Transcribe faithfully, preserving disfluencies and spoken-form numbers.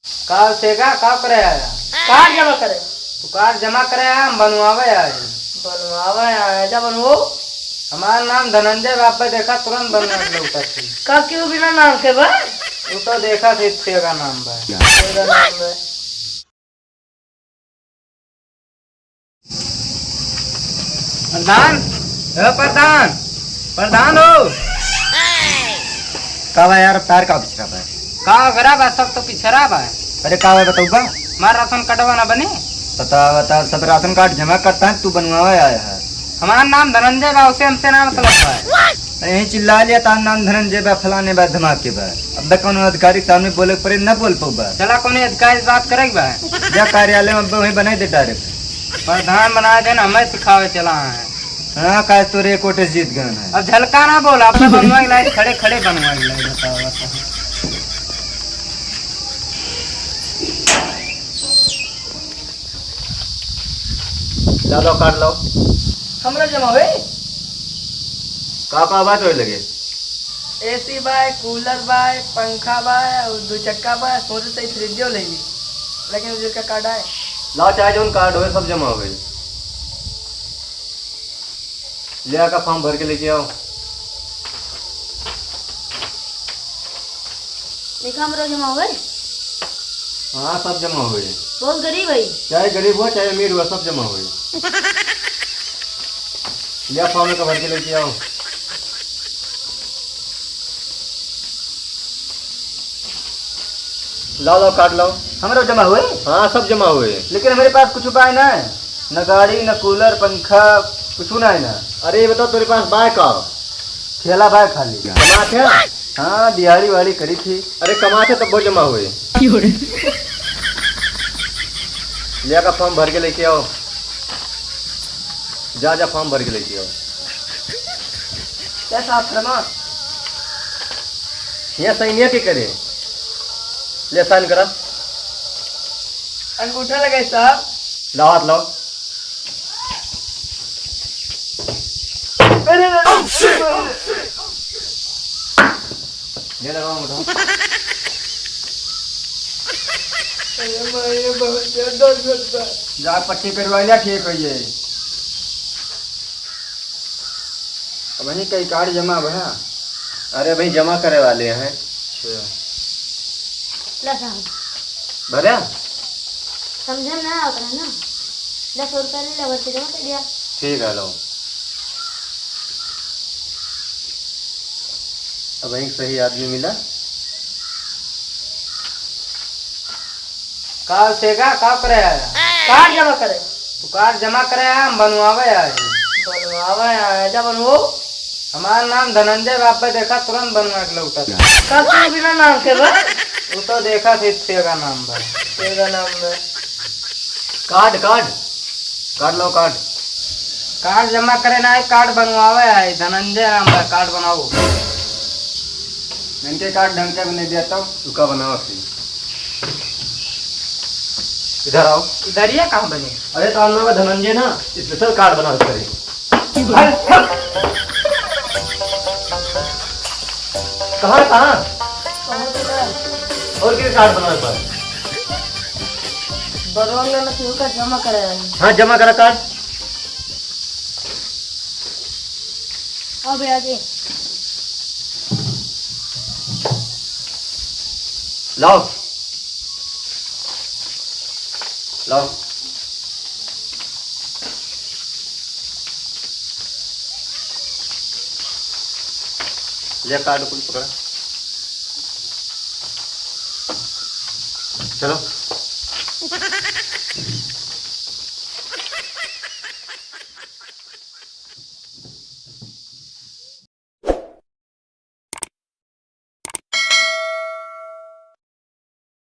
का सेगा, का करे आया? कार्ड जमा करे। तू कार्ड जमा करे आया, हम बनवावे आए। बनवावे आया, जा बनवो। हमार नाम धनंजय बा, अब्बे देखा तुरंत बनवा के लौटत ही। का क्यों बिना नाम के बा? वो तो देखा थे, सेगा नाम बा। सेगा नाम बा। प्रधान, ए प्रधान, प्रधान हो। का बा यार, तार का पिछड़ा बा? का ओकरा बा, सब तो पिछड़ा बा। अरे का बा, बताऊ बा? हमार राशन कार्डवा ना बने। बता, बता, सब राशन कार्ड जमा करता है, तू बनवावे आया है। हमार नाम धनंजय बा, उसे हमसे ना मतलब बा। अरे यहीं चिल्ला लिया, तार नाम धनंजय बा, फलाने बा, धमाके बा। अब तक कौनो अधिकारी के सामने बोले के पड़े, न बोल पउबा। चला, कौनो अधिकारी से बात करे के बा। जा कार्यालय में, अब वहीं बनाई दे डायरेक्ट। प्रधान बनाए देन, हमें सिखावे चला है। हाँ, काहे तोरे कोटे जीत गए हैं। अब झलका ना बोल, अब तो बनवा के लाई, खड़े खड़े बनवा के लाई, बताओ, बताओ। ला लो, कार्ड लो। हमरा जमा होई? का का बा तोरे लगे? एसी बा, कूलर बा, पंखा बा, और दो चक्का बा, सोचे से फ्रिजो ले ली, लेकिन उसका कार्ड आए। ला, चाहे जौन कार्ड होए, सब जमा होए। ले आका फॉर्म भर के लेके आओ। देखा, हमरो जमा होए। हाँ, सब जमा होए। बहुत गरीब है। चाहे गरीब हो, चाहे अमीर हो, सब जमा होए। ले आ, फॉर्म का भर के लेके आओ। लाओ, लाओ, कार्ड लाओ। हमरो जमा होए? हाँ, सब जमा होए। लेकिन हमरे पास कुछ उपाय ना है। न गाड़ी, न कूलर, पंखा, कुछ ना है ना। अरे, ये बताओ, तोरे पास बाय का? खेला बाय खाली। कमात है? हाँ, दिहाड़ी वाड़ी करी थी। अरे, कमात है तब बहुत जमा हुए। क्यों रे? ले आका फॉर्म भर के लेके आओ। जा, जा, फॉर्म भर के लेके आओ। क्या साहब, फरमा? यहाँ साइन के करे। ले, साइन करा। अंगूठा लगाई साहब। लाओ, हाथ लाओ। अरे, अरे, अरे। ये लगाओ अंगूठा। अरे माँ, ये बहुत ज्यादा दर्द होता है। जा पट्टी करवा लिया, ठीक हो जाए। अब वहीं कई कार्ड जमा भया। अरे भाई, जमा करे वाले हैं। अच्छा। ला साहब। भरा? समझे ना ओकरा ना। दस रुपया ले ला, भर के जमा कर दिया। ठीक है, लो। अब वहीं सही आदमी मिला। का सेगा, का करे आया? कार्ड जमा करे। तू कार्ड जमा करे आया, हम बनवावे आए। बनवावे आया, जा बनवो। हमार नाम धनंजय बा, अब्बे देखा तुरंत बनवा के लौटत। का तू बिना नाम के बा? वो तो देखा थे, सेगा नाम बा। सेगा नाम बा। कार्ड, कार्ड, कार्ड लाओ, कार्ड। कार्ड जमा करे ना है, कार्ड बनवावे है। धनंजय नाम बा, कार्ड बनाओ। इनके कार्ड ढंग के भी नहीं दिया तो। तू का बनावा फिर? इधर आओ। इधर ये कहाँ बने? अरे तो नाम है धनंजय ना, स्पेशल कार्ड बनावे करे। कहाँ, कहाँ? कहाँ तो ना? और के कार्ड बनावे पर? बरवा में ना केहू का जमा कराया है। हाँ, जमा करा कार्ड। अब आगे। लाओ। लाओ। ले कार्ड कुल पकड़ा। चलो।